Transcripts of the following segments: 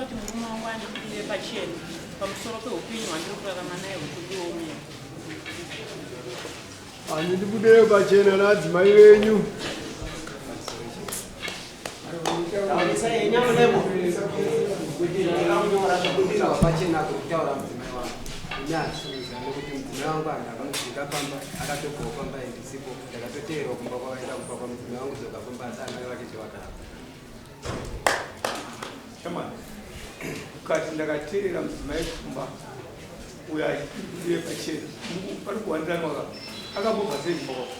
kuti murume wangu andibudire pachena pamusoro peupenyu hwandiri kurarama naye hwekudiomera. Handibudire pachena naadzimai venyu. Kubudirwa pachena kutaura mudzimai wangu ini handisiuza nekuti mudzimai wangu andakamudzinga pamba akatobvawo pamba ndisipo ndakatoteerwa kumba kwavaenda kumba kwamudzimai wangu dzoka pamba asi amai vake chevakaramba. Chairman, ukati ndakateerera mudzimai kumba uyo achibudire pachena pari kuwandiranwa ka akambobva sei kumba kwako?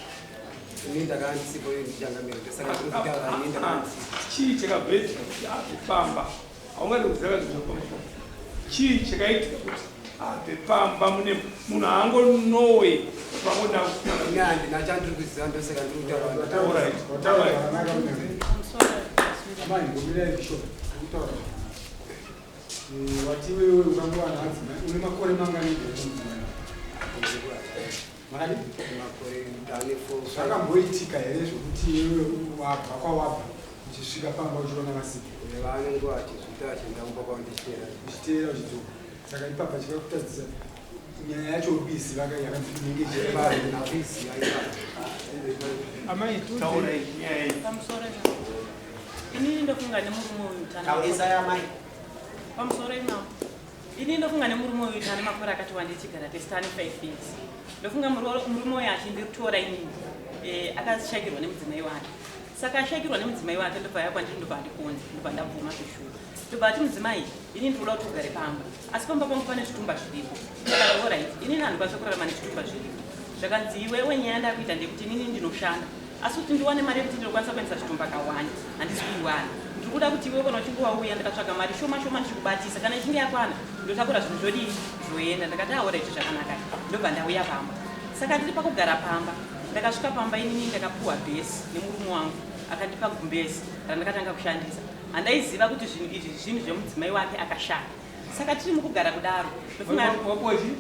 Ini ndakanga ndisipo ndichangamira ndosaka ndiri kutaura ini ndakanga ndisipo. Chii chakabvetika kuti abve pamba? Haungade kuziva zvekupamba pamba. Chii chakaitika kuti abve pamba mune munhu haangonowe pangoda kufunga? Ini handina chandiri kuziva ndosaka ndiri kutaura. All right. All right. Amai, ngomirai bishop, kutaura. Wati iwewe ukangowana adzimai, une makore mangani mudzimai? Makadi? Makore ndane 4. Zvakamboitika here zvokuti iwewe wabva kwawabva uchisvika pamba uchiona vasipo? Vanenge vachizviita vachienda kumba kwavo ndichiteera. Uchiteera uchidzoka. Saka ipapa chikakutadzisa nyaya yacho uri kuiziva ka yakanzi inenge ichipa nakuiziva ipapo. Amai, taurai nyaya iyi. Pamusoro ipapo. Inini ndofunga nemurume uyu tana. Taurisai amai. Pamusoro ipapo. Ini ndofunga nemurume uyu tane makore akati wandei tigara tese tane 5 years. Ndofunga murume uyu achinditora inini. Akashayikirwa nemudzimai wake. Saka ashayikirwa nemudzimai wake ndobva auya kwandiri ndobva andikonza ndobva ndabvuma zveshuwa. Ndobva ati mudzimai ini ndinoda kuti ugare pamba. Asi pamba pangu pane zvitumba zviripo. Ndakati alright inini handikwanisi kurarama nezvitumba zviripo. Zvakanzi iwewe nyaya yandakuita ndeyekuti inini ndinoshanda. Asi kuti ndiwane mari yekuti ndinokwanisa kuendesa zvitumba kawanda handisi kuiwana. Ndiri kuda kuti iwewe kana uchinge wauya ndikatsvaga mari shoma shoma ndichikubatisa kana ichinge yakwana ndotakura zvinhu zvodii zvoenda. Ndakati alright zvakanaka ndobva ndauya pamba. Saka ndiri pakugara pamba ndakasvika pamba inini ndakapuwa bhesi nemurume wangu akandipa gumbezi randakatanga kushandisa. Handaiziva kuti zvinhu izvi zvinhu zvemudzimai wake akashaya. Saka tiri mukugara kudaro ndofunga Wapuwa chii?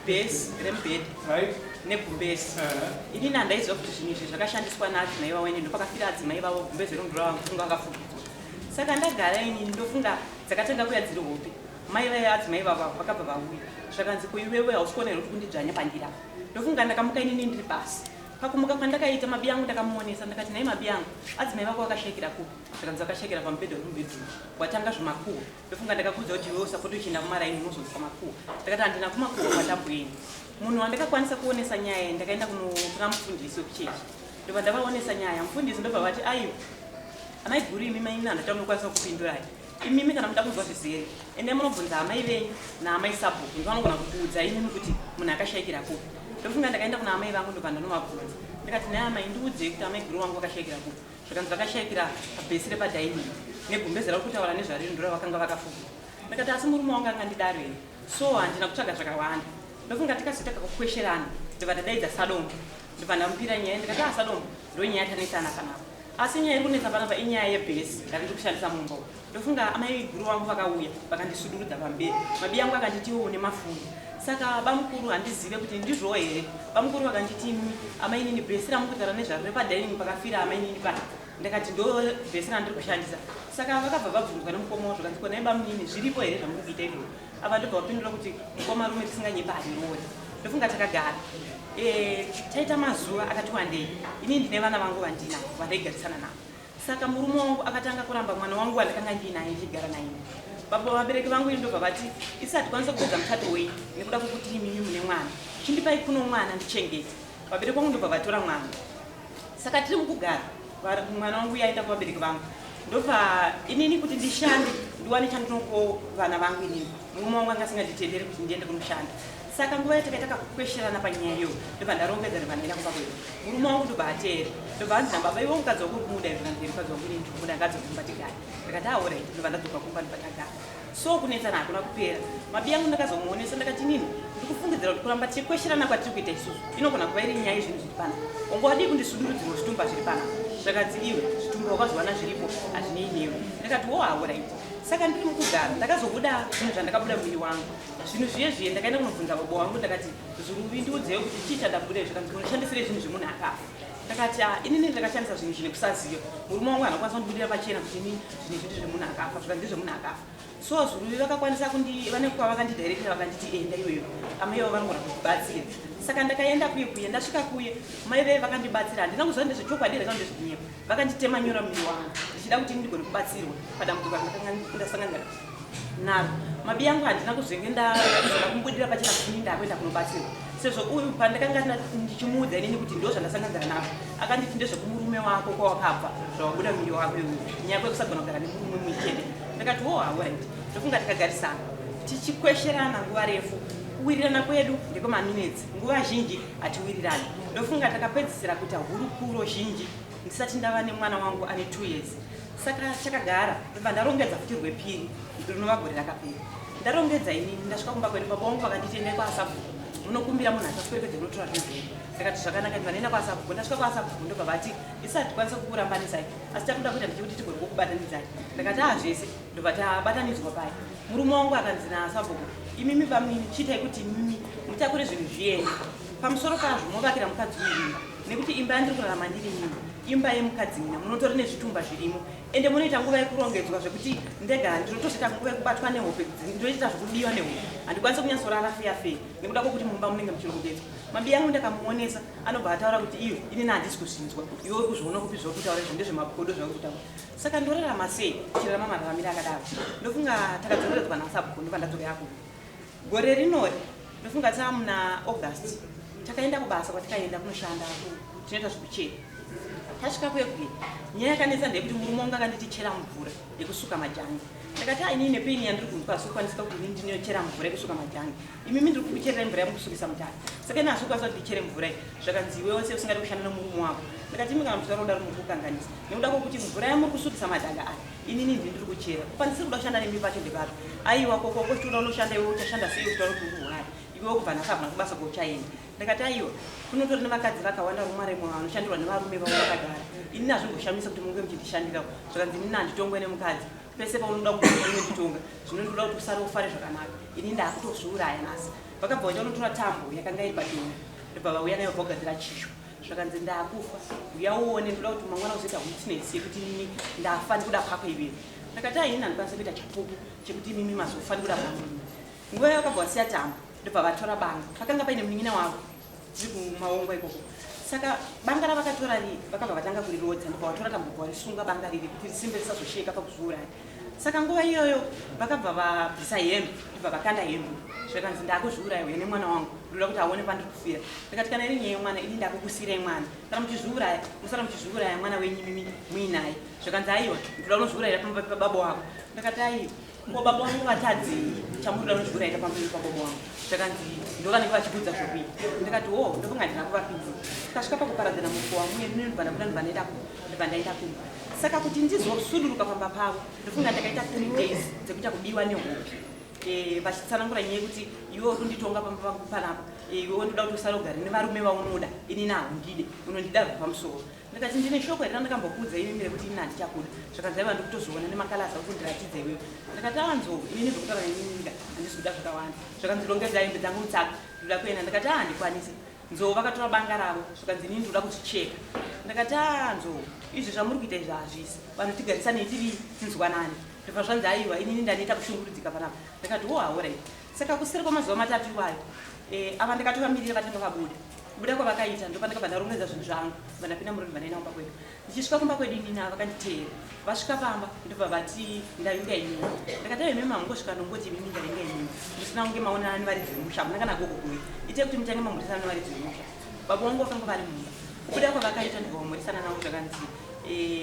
bhesi remubhedha Right? negumbezi. Inini handaiziva kuti zvinhu izvi zvakashandiswa naadzimai vavo ini ndopakafira adzimai vavo gumbezi rondorava kufunga vakafukidzwa. Saka ndagara inini ndofunga dzakatanga kuya dziri hope. Mai vaya adzimai vavo vakabva vauya. Zvakanzi ko iwewe hausi kuona here kuti kundidzvanya pandira. Ndofunga ndakamuka inini ndiri pasi. Pakumuka kwandakaita mabi angu ndakamuonesa ndakati nhai mabi angu adzimai vako vakashayikira kupi? Zvakanzi vakashayikira pamubhedha uri mubedroom. Watanga zvemakuhwa. Ndofunga ndakakuudza kuti iwewe usapota uchienda kumaraini unozonzwa makuhwa. Ndakati handina kumakuhwa kwandamboenda. Munhu wandakakwanisa kuonesa nyaya iyi ndakaenda kuna mufundisi wekuchechi. Ndobva ndavaonesa nyaya. Mufundisi ndobva vati aiwa amai guru imi mainini handati munokwanisa kukupindurai. Imimi kana muda kunzwa zvizere endai munobvunza amai venyu naamai sabhuku ndovanogona kukuudza imimi kuti munhu akashayikira kupi. Ndofunga ndakaenda kuna amai vangu ndobva ndanovabvunza. Ndikati nhai amai ndiudzei kuti amai guru vangu vakashayikira kupi. Zvakanzi vakashayikira pabhesi repadining negumbeze rauri kutaura nezvariri ndoravakanga vakafugira. Ndakati asi murume wangu angandidaro here? So handina kutsvaga zvakawanda. Ndofunga tikazoita kakukwesherana ndobva ndadaidza Sadombo ndobva ndamupira nyaya ndikati ah Sadombo ndonyaya tanetsana panapa. Asi nyaya iri kunetsa panapa inyaya yebhesi randiri kushandisa mumba umu. Ndofunga amai guru vangu vakauya vakandisudurudza pamberi. Mabi angu akanditi iwe une mafundu. Saka bamukuru handizive kuti ndizvowo here. Bamukuru vakanditi imi amainini bhesi ramukutaura nezvaro repadining pakafira amainini paya. Ndakati ndo bhesi randiri kushandisa. Saka vakabva vabvunzwa nemukoma wavo zvakanzi ko nhai bamunini zviripo here zvamuri kuita izvozvo. Apa ndobva vapindura kuti mukoma rume tisinganyepa hariroori. Ndofunga takagara. Taita mazuva akati wandei. Ini ndine vana vangu vandinavo vandaigarisana navo. Saka murume wangu akatanga kuramba mwana wangu wandakanga ndiinaye ndichigara naye. Baba vabereki vangu ini ndobva vati isi hatikwanise kupedza muchato wenyu nekuda kwekuti imimi mune mwana. Chindipai kuno mwana ndichengete. Vabereki vangu ndobva vatora mwana. Saka tiri mukugara mwana wangu uye aenda kuvabereki vangu. Ndobva inini kuti ndishande ndiwane chandinopawo vana vangu inini. Murume wangu anga asinganditenderi kuti ndiende kunoshanda. Saka nguva yatakaita kakukwesherana panyaya iyoyo ndobva ndarongedza ndobva ndaenda kumba kwedu. Murume wangu ndobva ateera. Ndobva anzi nababa iwe mukadzi wako uri kumuda here? Zvikanzi mukadzi wangu inini ndiri kumuda ngaadzoke kumba tigare. Ndakati ah alright ndobva ndadzoka kumba ndobva tagara. So kunetsana hakuna kupera. Mabi angu ndakazomuonesa ndakati inini ndiri kufungidzira kuti kuramba tichikwesherana kwatiri kuita isusu inogona kuva iri nyaya yezvinhu zviri panapa. Wanga wadii kundisudurudzirwa zvitumba zviri panapa? Zvakanzi iwe zvitumba wakazowana zviripo hazvinei newe. Ndakati wo alright. Saka ndiri mukugara ndakazobuda zvinhu zvandakabuda muviri wangu. Zvinhu zviye zviye ndakaenda kunobvunza baba wangu ndakati Zuruvi ndiudzewo kuti chii chandabuda izvi zvakanzi unoshandisirei zvinhu zvemunhu akafa. Ndakati a inini ndakashandisa zvinhu izvi nekusaziva. Murume wangu anokwanisa kundibudira pachena kuti ini zvinhu izvi ndezvemunhu akafa, zvikanzi ndezvemunhu akafa. So zururi vakakwanisa kundi vane kwavakandidirectira vakanditi enda iyoyo amai vavo vanogona kukubatsira. Saka ndakaenda kuye kuye ndasvika kuye mai veye vakandibatsira handina kuziva ndezvechokwadi here kana ndezvekunyepa. Vakanditema nyora muviri wangu ndichida kuti ndigone kubatsirwa padambudziko randakanga ndasangana naro. Mabi yangu handina kuzenge ndazoda kumubudira pachena kuti ini ndakuenda kunobatsirwa sezvo uyu pandakanga ndichimuudza inini kuti ndo zvandasanganzana nazvo akanditi ndezvekumurume wako kwawakabva zvawabuda muviri wako iwe nyaya kwekusagona kugara nemurume mumwe chete. Ndakati wo alright ndofunga tikagarisana tichikwesherana nguva refu kuwirirana kwedu ndekwemaminetsi nguva zhinji hatiwirirani ndofunga takapedzisira kuita hurukuro zhinji ndisati ndava nemwana wangu ane 2 years saka takagara ndobva ndarongedza futi rwepiri rinova gore rakapera ndarongedza inini ndasvika kumba kwedu baba wangu vakanditi endai kwaasabhuku munokumbira munhu achakuperekedza kunotora zvinhu zvenyu ndakati zvakanaka ndibva ndaenda kwaasabhuku ndasvika kwaasabhuku ndobva vati isu hatikwanisa kukurambanisai asi chakuda kuita ndechekuti tigone kukubatanidzai ndakati a zvese ndobva tabatanidzwa paya murume wangu akanzi nasabhuku imimi bamnini chiitai kuti imimi mutakure zvinhu zviende pamusoro pazvo movakira mukadzi uyu imba nekuti imba yandiri kurarama ndiri nini imba yemukadzi mina munotori nezvitumba zvirimo ende munoita nguva yekurongedzwa zvekuti ndega ndinotozoita nguva yekubatwa nehope ndinoita zvekubiwa nehope handikwanisi kunyatsorara feya feya nekuda kwokuti mumba munenge muchirongedzwa mabi angu ndakamuonesa anobva ataura kuti iyo inini handisi kuzvinzwa iwe uri kuzviona kupi zvauri kutaura izvo ndezvemakodo zvauri kutaura saka ndorarama sei chirarama mararamire akadaro ndofunga takadzoreredzwa nasabhuku ndobva ndadzokera kumba gore rinori ndofunga taa muna August takaenda kubasa kwatikaenda kunoshanda tinoita zvekuchera tasvika kuye kuye nyaya yakanetsa ndeyekuti murume wangu akanditi chera mvura yekusuka majangi ndakati a inini nepain yandiri kunzwa asi kukwanisika kuti ini ndinochera mvura yekusuka majangi imimi ndiri kukuchererai mvura yamukusukisa mutare saka ini asi kukwanisa kuti ndichere mvura iyi zvakanzi iwe wese usingadi kushanda nomurume wako ndakati imi kana muchitaura kudaro muri kukanganisa nekuda kwokuti mvura yamuri kusukisa madhanga aya inini ndini ndiri kuchera kupandisiri kuda kushanda nemi pacho ndepapi aiwa koko kochitoda unoshanda iwe uchashanda sei uchitaura kuti uri kurwara iwe kubva nhasi havuna kubasa kwauchaenda ndakati aiwa kunotori nevakadzi vakawanda rumaremo vanoshandirwa nevarume vavo vakagara inini hazvimboshamisa kuti munge muchindishandirawo zvakanzi inini handitongwe nemukadzi pese paunoda kunditonga zvino ndinoda kuti usare ufare zvakanaka ini ndakutozviuraya nhasi vakabva vaita unotora tambo yakanga iri padongo ndobva vauya nayo vogadzira chisho zvakanzi ndakufa uya uone ndoda kuti mangwana uzoita witness yekuti inini ndafa ndikuda kwako iwewe ndakati aini handikwanisa kuita chapupu chekuti imimi mazofa ndikuda kwangu nguva iyo vakabva vasiya tambo ndobva vatora banga pakanga paine munin'ina wavo tiri kumaongwa ikoko saka banga ravakatora rii vakabva vatanga kurirodza ndobva vatora tambo bva varisunga banga riri kuti risimbe risazosheka pakuzviuraya saka nguva iyoyo vakabva vabvisa hembe ndobva vakanda hembe zvakanzi ndakuzviuraya uye nemwana wangu ndoda kuti aone pandiri kufira ndikati kana iri nyaya yemwana ini ndakukusirai mwana kana muchizviuraya musara muchizviuraya mwana wenyu mimi muinaye zvakanzi aiwa ndoda unozviurayira pamba pababa wako ndakati aiwa ko baba vangu vatadzei chamuri kuda unozviurayira pamberi pababa wangu zvakanzi ndovanenge vachikudza zvokuita ndikati wo ndofunga handina kuvapindura tikasvika pakuparadzana mukowa muye ndinobva ndabuda ndobva ndaenda ndobva ndaenda kumba saka kuti ndizosuduruka pamba pavo ndofunga ndakaita 3 days dzekuita kubiwa nehope vachitsanangura nyaya yekuti iwe uri kunditonga pamba pangu panapa iwe ndoda kuti usare ugare nevarume vaunoda inini haundide unondida pamusoro ndikati ndine shoko here randakambokuudza imimi rekuti inini handichakuda zvakanzi aiva ndikutozoona nemakalasi ari kundiratidza iwewe ndakati anzou inini zvekutaura neminyika handisi kuda zvakawanda zvakanzi rongedza hembe dzangu mutsaka ndoda kuenda ndakati a handikwanisi nzou vakatora banga ravo zvakanzi inini ndoda kuzvicheka ndakati a nzou izvi zvamuri kuita izvi hazvisi vanhu tigarisanei tiri tinzwanane ndobva zvanzi aiwa inini ndanoita kushungurudzika panapa ndakati wo alright saka kuseri kwamazuva matatu iwayo ava ndakatovamirira vatanga vabuda kubuda kwavakaita ndopandakabva ndarongedza zvinhu zvangu bva ndapinda murori bva ndaenda kumba kwedu ndichisvika kumba kwedu inini ava vakanditeera vasvika pamba ndobva vati ndavinga imimi ndakati aiwa imimi hamungosvika ndongoti imimi ndavinga imimi musina kunge maonana nevaridzi vemusha hamuna kana gogo kuuya itei kuti mutange mamhoresana nevaridzi vemusha baba vangu vakanga vari mumba kubuda kwavakaita ndobva vamhoresana navo zvakanzi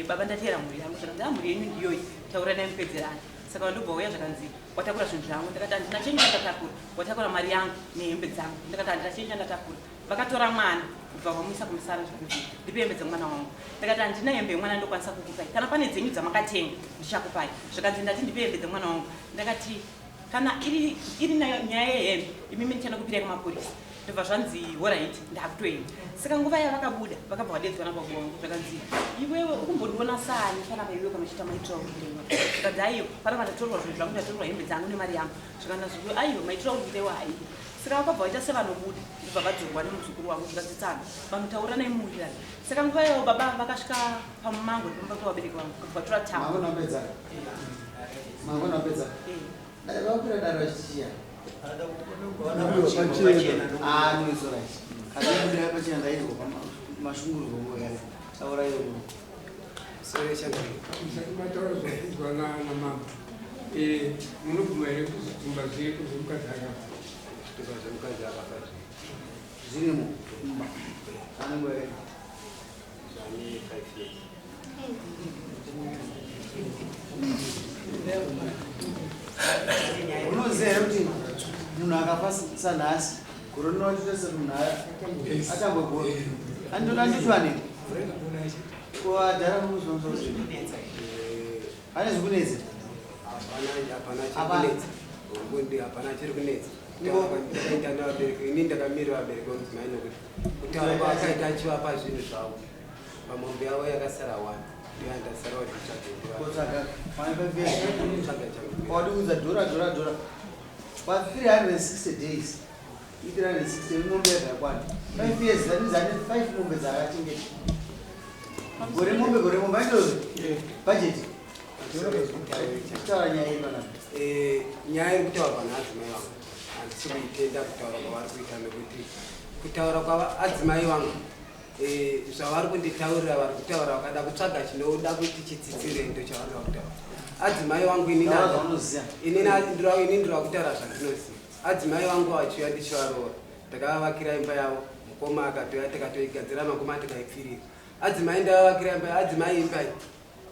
baba ndateera mhuri yangu zvakanzi a mhuri yenyu ndiyoyi taura naye mupedzerana saka vandobva uya zvakanzi watakura zvinhu zvangu ndakati handina chenyu chandatakura watakura mari yangu nehembe dzangu ndakati handina chenyu chandatakura vakatora mwana kubva vamuisa kumusara zvakanzi ndipe hembe dzemwana wangu ndakati handina hembe yemwana ndokwanisa kukupai kana pane dzenyu dzamakatenga ndichakupai zvakanzi ndati ndipe hembe dzemwana wangu ndakati kana iri nyaya yehembe imimi ndichanokupirai kumapurisa ndobva zvanzi alright ndakutoenda saka nguva yavakabuda vakabva vadedzwa nababa vangu zvakanzi iwewe ukumbondiona sani panapa iwewe kana uchiita maitiro auri kuita zvikanzi aiwa panapa ndatorwa zvinhu zvangu ndatorwa hembe dzangu nemari yangu zvikanzi aiwa maitiro auri kuita iwe haidi saka vakabva vaita sevanobuda Kubva vadzorwa nemuzukuru wavo zvikanzi tsano vanotauranai muwirirane. Saka nguva iyoyo baba vakasvika pamumango nepamba pevabereki vangu kubva vatora tambo. Mangwana wapedza. Mangwana wapedza. Dai vakwira dare vachichiya. Ah, no, it's alright. Kana pachena ndaizwa mashungurwa nguva yale. Taura iwe. Sorry, changamire. Musati mataura zvakudzwa namambo, munobvuma here kuti zvitumba zviriko zvemukadzi akafa? Zvitupa zvemukadzi akafa zviri. Zvirimo mumba. Anenge yakaita. Zvane 5 years. Unoziva here kuti munhu akafa sanhasi gore rinoita semunhu achangogora anditwane kuadhara muzvonzo pane zvikunetsa? Hapana. Hapana. Chiri kunetsa. Ubundi hapana chiri kunetsa. Kutaura kwandakaita nevabereki, ini ndakamira vabereki vomudzimai nokuti kutaura kwavakaita achivapa zvinhu zvavo pamombe yavo yakasara one ndiyo yandasara nditsvage. Kotsvaga pane pepesa. Tsvaga changu. Wadiudza dhora dhora dhora pa 360 days, i360 mombe yakakwana 5 years. That means ane 5 mombe dzaakachengeta gore mombe gore mombe aitozi budget taura nyaya iyi panapa. Nyaya iri kutaurwa naadzimai vangu handisi kuitenda kutaura kwavari kuita, nekuti kutaura kwadzimai vangu, zvavari kunditaurira, vari kutaura vakada kutsvaga chinoda kuti chitsitsire ndo chavari kutaura adzimai vangu. Inini Taura zvaunoziva. Inini ndiri kutaura zvandinoziva. Adzimai vangu vachiuya ndichivaroora, ndakavavakira imba yavo. Mukoma akatoya, tikatoigadzira makoma, tikaipfirira. Adzimai ndavavakira imba, adzimai imba iyi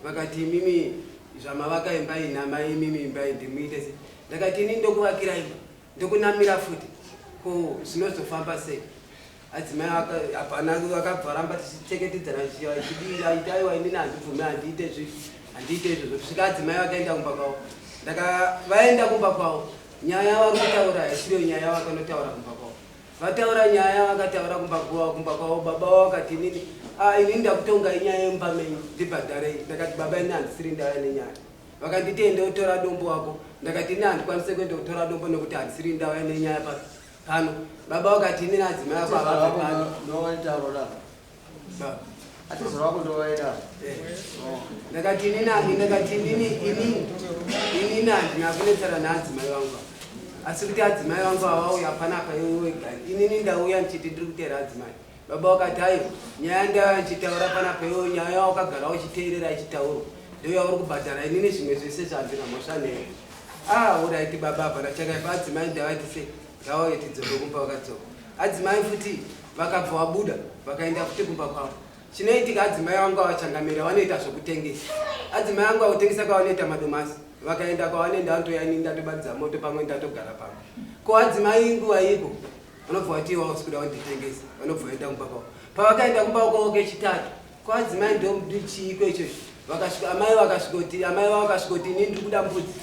vakati, "Imimi zvamavaka imba iyi namai imimi, imba iyi ndimuite sei?" Ndakati, "Ini ndokuvakira imba, ndokunamira futi, ko zvinozofamba sei?" Adzimai hapana vakabva ramba tichichengetedzana chidii aiti, "Aiwa, inini handibvumi, handiite zvi handiite izvozvo." Kusvika adzimai vakaenda kumba kwavo. Ndaka vaenda kumba kwavo, nyaya vari kutaura haisiyo nyaya vakanotaura kumba kwavo. Vataura nyaya vakataura kumba kwavo, baba vavo vakati, "Inini, ah, inini ndakutonga inyaya yemumba menyu, ndibhadharei." Ndakati, "Baba, ini handisiri ndaya nenyaya." Vakanditi, "Ende utora dombo wako." Ndakati, "Ini handikwanise kuenda kutora dombo nekuti handisiri ndauya nenyaya pano." Baba vakati, "Inini adzimai ako havabve pano." Ndowaitaura kudaro. Baba. Atezora wako ndowaitaura. Ndakati inini, ndakati inini, inini handina kunetsana naadzimai vangu ava. Asi kuti adzimai vangu avauya panapa iwe wega, inini ndauya ndichiti ndiri kuteera adzimai. Baba vakati, "Aiwa, nyaya ndauya ndichitaura panapa iwe, nyaya wakagara uchiteerera ichitaurwa ndo yauri kubhadhara. Inini zvimwe zvese zvandina mhosva neyo." Ah, alright baba, hapana chakaipa. Adzimai ndavati sei, ngavauye tidzoke kumba. Vakadzoka adzimai futi, vakabva vabuda vakaenda futi kumba kwavo. Chinoitika, adzimai vangu avachangamira vanoita zvokutengesa. Adzimai vangu akutengesa kwavanoita madomasi, vakaenda kwavanoenda vanotoya, ini ndatobatidza moto pamwe ndatogara pamwe. Ko adzimai nguva iko vanobva vati, "Iwa usi kuda kunditengesa." Vanobva vaenda kumba kwavo. Pavakaenda kumba kwavo kechitatu, ko adzimai ndochiiko ichocho? Vakasvika amai vakasvikoti, amai vavo vakasvikoti, "Ini ndiri kuda mbudzi,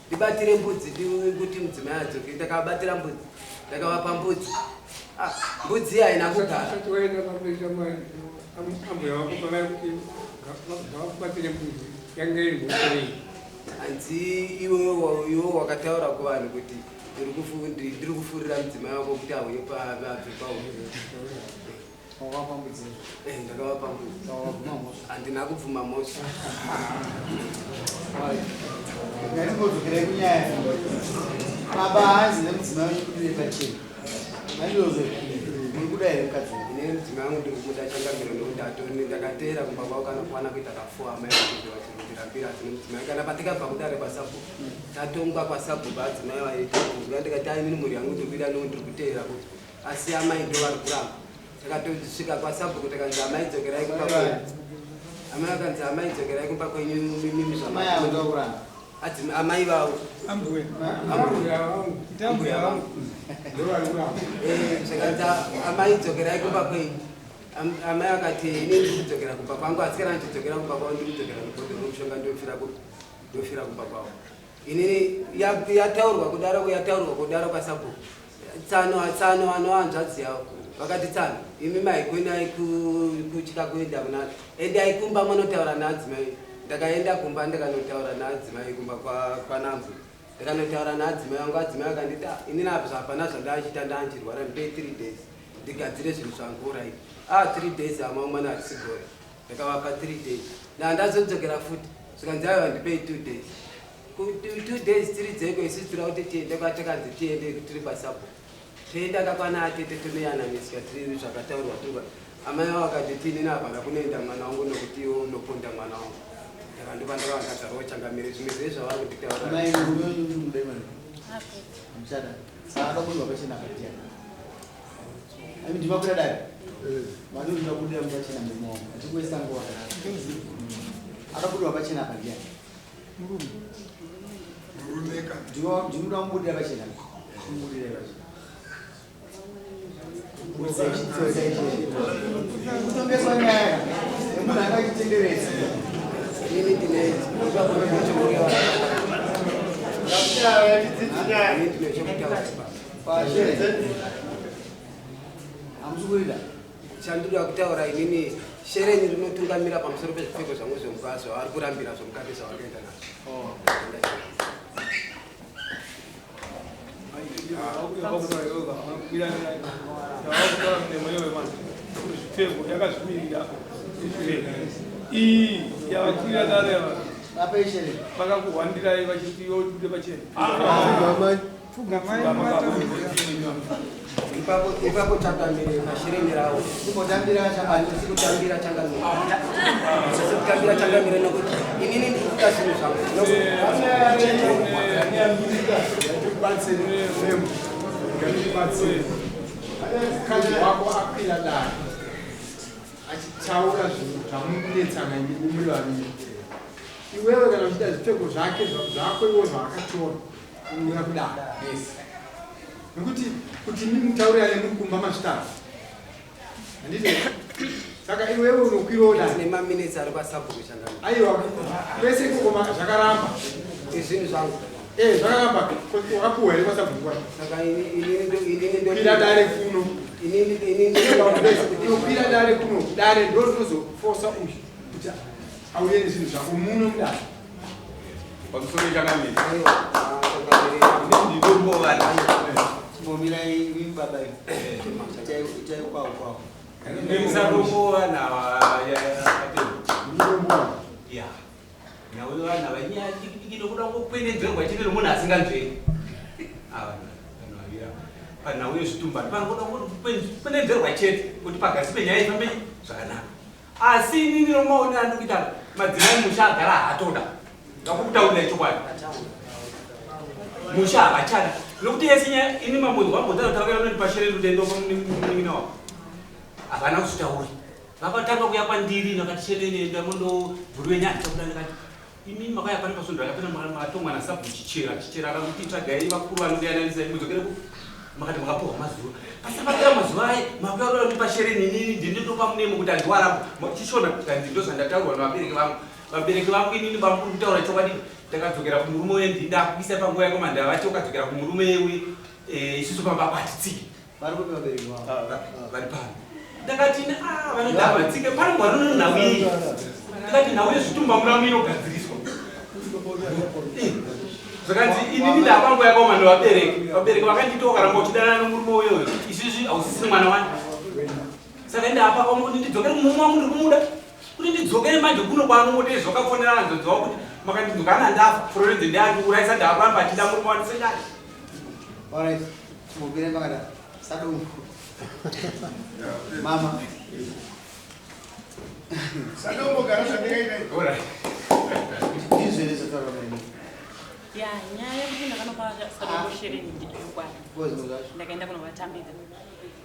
ndibatire mbudzi kuti mudzimai adzoke." Ndakabatira mbudzi, ndakavapa mbudzi. Ah, mbudzi haina kugara. Usati waenda pakuita ambuya vako pavai kuti ngavakubatire mbudzi, yange iri mhosva yei? Hanzi iwe wakataura kuvanhu kuti ndiri kufurira mudzimai wako kuti auye abve pauye. Wakapa mbudzi? Ndakavapa mbudzi. Wakabvuma mhosva? Handina kubvuma mhosva. Ngatimbodzokera kunyaya. Baba hanzi nemudzimai wenyu kudire pachena mandioze muri kuda here mukadzi wenyu? Ine mudzimai wangu ndiri kumuda changamiro, nekuti atoni ndakateera kumba kwavo kana kuwana kuita kafuwa amai vakuti vachirambira. Asi nemudzimai kana patikabva kudare kwasabhuku, tatongwa kwasabhuku, adzimai vaita ndikati, "Ai, inini mhuri yangu ndiri kuida nekuti ndiri kuteera kuti asi amai ndo vari kuramba." Takatosvika kwasabhuku, takanzi, "Amai, dzokerai kumba kwenyu." Amai vakanzi, "Amai, dzokerai kumba kwenyu mimi." Amai avo ndokuramba? Amai vavo. Ambuya. Ambuya vangu. Ambuya vangu. Ndovari kuramba. Zvakanzi, "Amai, dzokerai kumba kwenyu." Amai vakati, "Ini ndiri kudzokera kumba kwangu, asi kana ndichidzokera kumba kwavo ndiri kudzokera nebhodhoro romushonga, ndofira kumba kwavo." Inini yataurwa kudaro, yataurwa kudaro kwasabhuku, tsano tsano vano hanzvadzi yavo vakati, "Tsano, imi maikonai kutya kuenda kuna, endai kumba munotaura naadzimai." Ndakaenda kumba, ndikanotaura naadzimai kumba kwanambuya. Ndikanotaura naadzimai vangu, adzimai vakanditi, "Ah, inini apa hapana zvandaachita, ndaanchirwara, ndipei 3 days." Ndigadzire zvinhu zvangu right. Ah, 3 days hama mwana hatisi gore. Ndakavapa 3 days. Ndandazodzokera futi. Zvikanzi aiwa ndipei 2 days. 2 days tiri dzeko isu tira kuti tiende kwatakanzi tiende tiri pasapo. Toenda kakwana atete tonoyananiswa tiri zvakataurwa tiri amai vavo vakati tiinini hapana kunoenda mwana wangu nokuti iwe unoponda mwana wangu. Ndaka ndopandakava ndazarawo changamire zvimwe zve zvavari kunditaura. Mai murume wenyu munomuda imani? Muchada. Saka akabudirwa pachena akatiana. Ami ndimakuda dare. Vani ndinokudira pachena murume wangu. Atingoisa nguva. Akabudirwa pachena akatiana. Murume. Murume ka. Ndinoda kumubudira pachena. Kumubudira pachena. Kutongeswa nyaya yemunhu anga achitenderedza. Ini ndine chekutaura. Pashere. Hamusi kurida? Chandinoda kutaura inini shereni rinotungamira pamusoro pezvipfeko zvangu zvemukati zvavari kurambira zvomukati zvavakaenda nazvo. Zvipfeko yakazvimirira iyi yavakwira dare vakakuhwandirai vachiti yobude pachena. Ipapo ipapo changamire mashereni rawo. Kumbotambira Handisi kutambira changamire. Handisi kutambira changamire nokuti inini ndiri kuda zvinhu zvangu. Ngatibatsire. Mukadzi wako akwira dare achitaura zvinhu zvamunetsana imi muri vaviri. Iwewe kana uchida zvipfeko zvake zvako iwo zvaakatora unouya kudare. Nekuti kuti imi mutaurirane muri kumba mazvitatu. Handiti? Saka iwewe unokwirawo dare. Nemaminitsi ari kwasabhuku changamire. Aiwa, kwese ikoko zvakaramba. Izvinhu zvangu. Eh, zvakaramba. Wakapuwa here kwasabhuku kwacho? Saka inini ndo Kwira dare kuno. Inini ndo Unokwira dare kuno. Dare ndo rinozofosa uyu kuti auye nezvinhu zvako muno mudare. Pamusoro changamire. Chimbomirai imi baba imi. Itai kwawo kwawo. Ya. Nhau vanhu ava inyaya diki diki nokuda kukwenenzverwa chete nomunhu asinganzveri. Ava vanhu vaviri ava. Panhau yezvitumba panoda kukwenenzverwa chete kuti pagasi penyaya ifambe zvakanaka. Asi inini romaonero andiri kuita madzimai musha agara haatoda. Ndakukutaurira chokwadi. Musha havachada. Nokuti yese nyaya ini mambo wambotaura taura unoti pashere rutendo pamunin'ina wako. Havana kuzvitaura. Vakatanga kuya kwandiri vakati shereni enda mundobvuriwe nyaya chakuda ndikati imi makauya pano pasvondo rakapera makatongwa nasabhu chichera chichera akakuti tsvagai vakuru vanokuyananisa mudzokere ku makati makapuhwa mazuva pasina papera mazuva aye makuya kuti pashereni inini ndini ndopa munemo kuti andiwarapo chishona kanzi ndozvandataurwa nevabereki vangu vabereki vangu inini bamukuru kutaura chokwadi ndakadzokera kumurume uye ndini ndakuisa panguva yako mandavati ukadzokera kumurume uye isusu pamba patitsiki Vari kupi vabereki vavo? Vari pano. Ndakati ah vanodhava tsike pano ngwarino nhau iyi. Ndikati nhau yezvitumba muramu inogadziriswa. Zvakanzi inini ndapanguva yakaoma nevabereki. Vabereki vakanditi wakaramba uchidanana nomurume uyoyo izvizvi hausisiri mwana wani. Saka ndapa kwamuri kuti ndidzokere kumurume wangu ndiri kumuda. Kuti ndidzokere manje kuno kwaanongoti zvakafonera hanzvadzi wavo kuti makandidzoka ndafa. Florence ndiandiurayisa ndakuramba achida murume wani sendani. Alright. Chimbombirai makadaro. Sadongo. Mama. Sadongo gara zvandikaita. Alright. Ndizvo here zvataura mai? Ya, nyaya yekuti ndakanopa sadongo shereni ndikwana. Ngozi muzvacho. Ndakaenda kunovatambidza.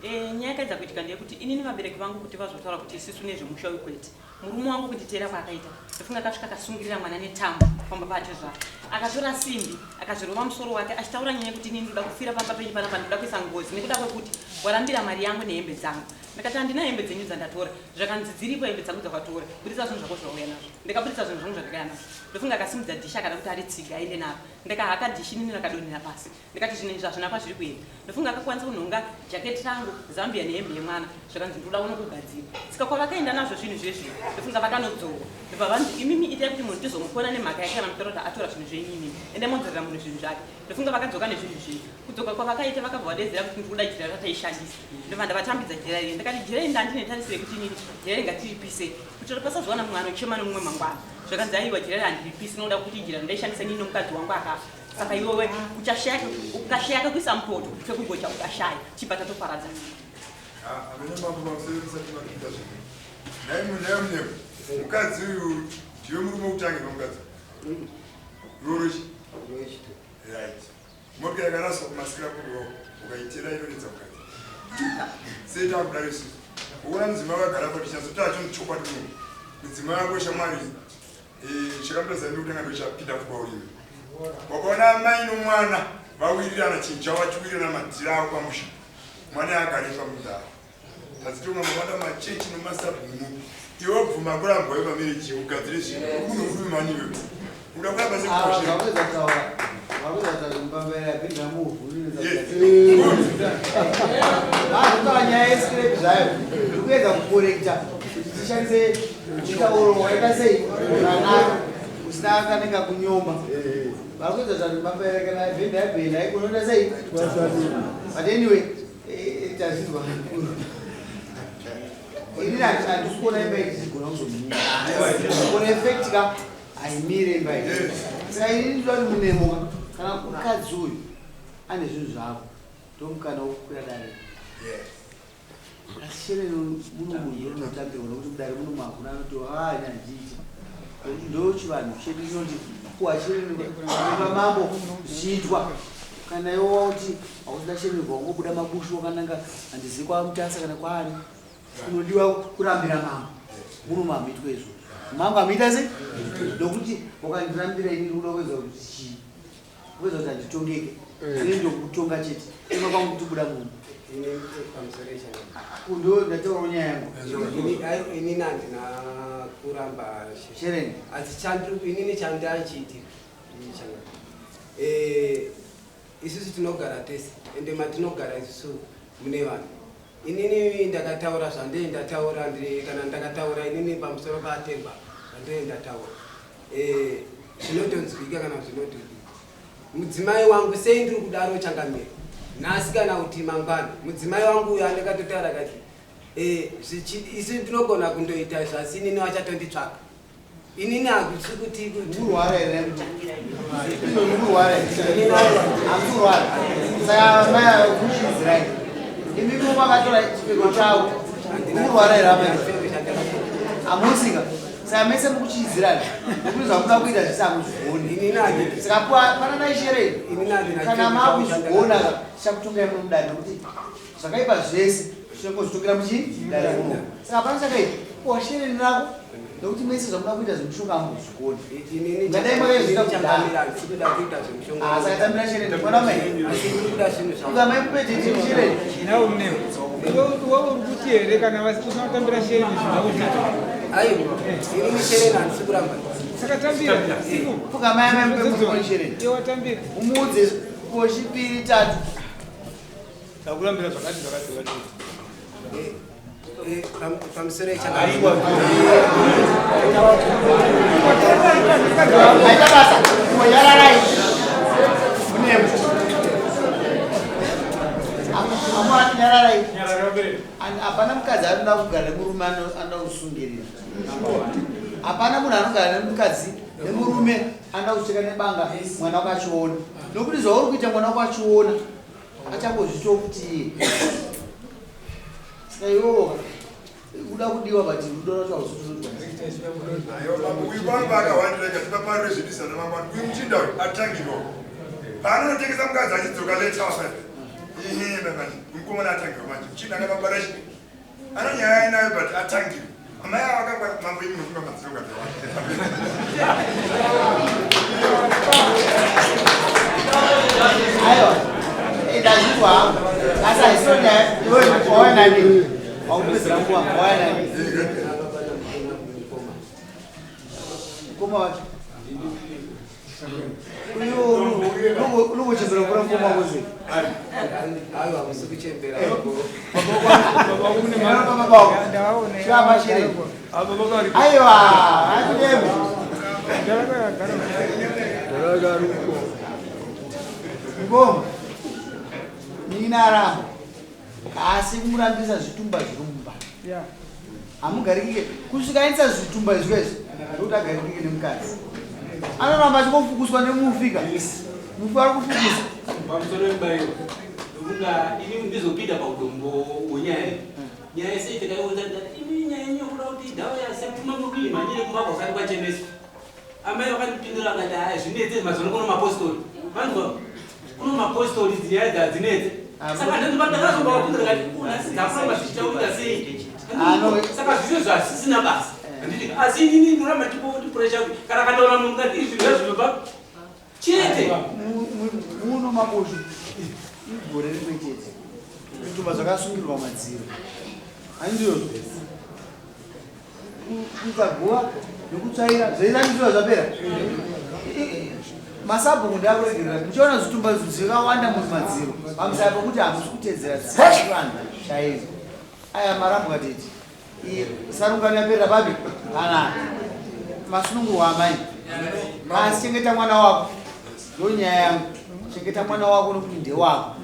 Nyaya yakaedza kuitika ndeyekuti inini vabereki vangu kuti vazotaura kuti isisu nezvemusha uyu kwete. Murume wangu kunditeera kwaakaita. Ndofunga akasvika akasungirira mwana netambo pamba pacho zvake. Akatora simbi akazvirova musoro wake achitaura nyaya yekuti inini ndoda kufira pamba penyu panapa ndoda kuisa ngozi nekuda kwekuti warambira mari yangu nehembe dzangu. Ndakati handina hembe dzenyu dzandatora. Zvakanzi dziripo hembe dzangu dzakatora. Budisa zvinhu zvako zvauya nazvo. Ndakabudisa zvinhu zvangu zvandakauya nazvo. Ndofunga akasimudza dhishi akada kuti aritsiga aende naro. Ndakahaka dhishi inini rakadonhera pasi. Ndikati zvinhu izvi hazvina kwazviri kuenda. Ndofunga akakwanisa kunhonga jaketi rangu, zambia nehembe yemwana. Zvakanzi ndoda uno kugadzira. Saka kwavakaenda nazvo zvinhu zvezvi, ndofunga vakanodzorwa. Ndobva vanzi imimi itai kuti munhu tizomukona nemhaka yake kana muchitaura kuti atora zvinhu zvenyu imimi. Endai modzorera munhu zvinhu zvake. Ndofunga vakadzoka nezvinhu zvenyu. Kudzoka kwavakaita vakabva vadedzera kuti ndikuda jira rataishandisa. Ndobva ndavatambidza jira iri. Ndakati jira iri ndandine tarisiro yekuti inini jira iri ngatiripise kuitira pasazowana mumwe anochema nomumwe mangwana. Zvakanzi aiwa jira iri handiripisi nokuda kwekuti jira randaishandisa inini nomukadzi wangu akafa. Saka iwewe uchashaya ukashaya kekuisa mupoto kekugocha ukashaya chibva tatoparadzana. Ah, amene mambo pamusoro musati mapinda zvinhu. Nhai munhu munhu mukadzi uyu ndiwe murume wekutanga pamukadzi. Rorochi. Right. Mota yakaraswa kumasikira kuro ukaitera inonetsa mukadzi. Sei takudaro isusu? Uona mudzimai wakagara pa tichazotaura chinhu chokwadi muno. Mudzimai wako shamwari eh, chakambira zai ndokutanga ndochapinda pfungwa uriwe. Wakaona amai nomwana vawirirana chinhu chavo vachiwirirana madhira avo pamusha. Mwana agare pamudhara. Tadzitonga mabata machechi nomasabhuku. Iwe bvuma kurambwa iwe pamereji ugadzire zvinhu. Munhu uri mani iwe. Uda kuramba sekukoshera. Vakuedza kutaura. Vakuedza kutaura mbambaira yapinda muvhu. Vakutaura nyaya yescrap zvayo. Ndiri kuedza kukorekta kuti tishandise mutauro wakaita sei wakanaka usina kanenge kakunyomba. Vakuedza kutaura mbambaira kana yapinda yapinda ikunoita sei. But anyway, tazvinzwa mukuru. Ini handisi kuona imba iyi ichigona kuzomira. Kuona effect ka haimire imba iyi. Saka ini ndinoda kuti munemo ka kana mukadzi uyu ane zvinhu zvako ndomukana wokukwira dare. Asi shere muno munhu rinotambirwa nokuti mudare muno hakuna anoti haa ini handiiti. Nokuti ndochivanhu chedu chinoti kuwa shere mambo zvichiitwa. Kana iwe wauti hausida shere wangobuda mabushu wakananga handizivi kwaMutasa kana kwaani kunodiwa kurambira mambo. Muno mamitwe izvozvo. Mambo amuita sei? Nokuti wakandirambira ini ndikuda kuedza kuti chii? Kuedza kuti handitongeke. Ini ndokutonga chete. Ima kwangu kuti buda muno. Ini pamusoro echana. Kundo ndataurawo nyaya yangu. Ini ayo inini handina kuramba Shereni. Asi chandu inini chandachiitira. Inini changa. Eh isusu tinogara tese ende matinogara isusu mune vanhu. Inini ndakataura zvandee ndataura ndiri kana ndakataura inini pamusoro paTemba zvandee ndataura. Eh zvinotonzwika kana zvinotodii. Mudzimai wangu sei ndiri kudaro changamire nhasi kana kuti mangwana mudzimai wangu uyo andakatotaura kati eh, isu tinogona kundoita zvasi inini vachatonditsvaka inini hakusi kuti Mukurwara here ino mukurwara here hamukurwara saka mai kuchizirai imimi makatora chipfeko chavo mukurwara here amai hamusika saka mese mukuchidzirana nekuti zvamuda kuita zvese hamuzvigoni saka pananai shereni kana makuzvigona tichakutongai muno mudare nekuti zvakaipa zvese tinongozvitongera muchii dare muno saka hapana chakaipa puwa shereni rako nekuti mese zvamuda kuita zvemushonga hamuzvigoni ngadai makaizviita kudhara saka tambira shereni mwana mai ukamai mupedze shereni Iwe uri kuti here kana usina kutambira shereni zvinhu zvako zvinoita? Aiwa, inini shereni handisi kuramba. Saka tambira. Fuka mai mai mupe muone shereni. Iwe watambira. Umuudze koshi piri tatu. Takurambira zvakati zvakati zvakati. Pamusoro Aiwa. Aita basa. Nyararai. Munemo. Amwa nyararai. Hapana mukadzi anoda kugara nemurume anoda kusungirira. Hapana munhu anogara nemukadzi nemurume anoda kucheka nebanga mwana wako achiona. Nokuti zvauri kuita mwana wako achiona achangozvitawo kuti iye. Saka iwewo kuda kudiwa but rudo rwacho hausutuzodwa. Aiwa mambo uyu pano paakahwandira ikati paparire zvedu sana mangwana uyu muchinda uyu atangirwa paanonotengesa mukadzi achidzoka leta wafa ihe manje mukomana atangirwa manje muchinda akababara chi ano nyaya ainayo but atangirwa amai ava vakangwara mambo imi munofunga madziro Aiwa, ndazvizwa hangu asi haisiyo nyaya iwe wauya nani wakupedzera nguva wauya nani mukoma wacho unokuchembera mvura mukoma kuzi Aiwa, hamusi kuchembera. Aiwa, hakudemo. Mukoma. Munin'ina aramba asi kumurambisa zvitumba zviri mumba. Hamugarikike kusvika aendesa zvitumba izvi izvi ndokuti agarikike nemukadzi. Anoramba achingofukuswa nemufika. Mufi ari kufukusa. Pamusoro wemubairo ndokunga ini ndizopinda paudombo hwenyaya iyi. Nyaya yese takaiunza ndikati imi nyaya yenyu yokuda kuti dawa yasekuma muri kuimhanyire kumba kwasati kwacheneswa. Amai vakandipindura vakati haya zvinetse mazuva kuno mapostori. Vanzwa kuno mapostori idzi nyaya idzi hadzinetse. Saka ndakazobavapindura ndikati unhasi dzakuramba zvichitaurika sei? Saka zvise zvasisina basa. Handiti asi inini ndoramba ndichipokuti pressure kuti kana akataura munhu ngati izvi ngazvinobva chete. Muno mabosho igore rimwe chete. Zvitumba zvakasungirwa madziro. Handizvo? Kuita guva nekutsvaira zvaisandizvo zvapera. Masabhuku ndakuregerera muchiona zvitumba zvakawanda mumadziro pamusaya pokuti hamusi kuteedzera tsika chaizvo. Aya marambwa tete. Sarungano yaperera papi? Kana masunungurwa amai. Asi chengeta mwana wako. Ndo nyaya yangu. Chengeta mwana wako nokuti ndewako.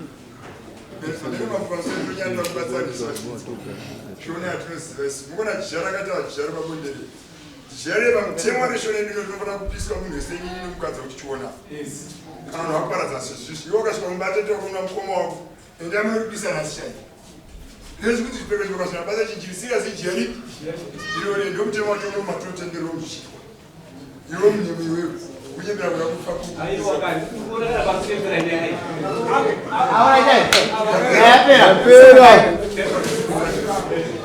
Shona yatinoziva isu mukona jizha rakaita vajizha repabonde jizha repamutemo reshona ndiro rinofanira kupiswa munhu wese inini nemukadzi kuti chiona kana vanhu vakuparadza zvezvizvi iwe ukasvika kumba atete wako una mukoma wako enda munopisa nhasi chai rezi kuti zvipfeko zvipfeko zvina basa chijirisira zijeri irore ndomutemo wacho unomatotendero uchiitwa iwe munhu iwewe kunyembera kuda kufa. Yapera.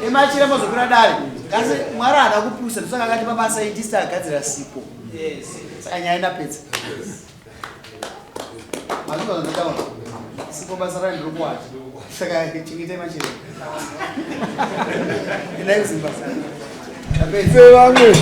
Emachira mazokwira dare. Kasi Mwari haana kupusa ndosaka akati pamascientist agadzira sipo. Saka nyaya ndapedza. Mazvinzwa zvandataura? Sipo basa rayo ndiri kuwacha. Saka chengetai machira. Endai kuzimba. Tapedza. Vamwe.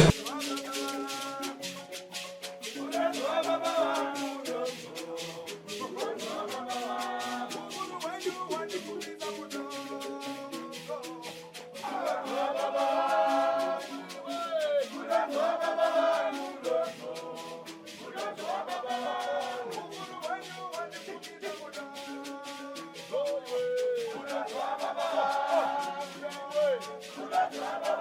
Baba.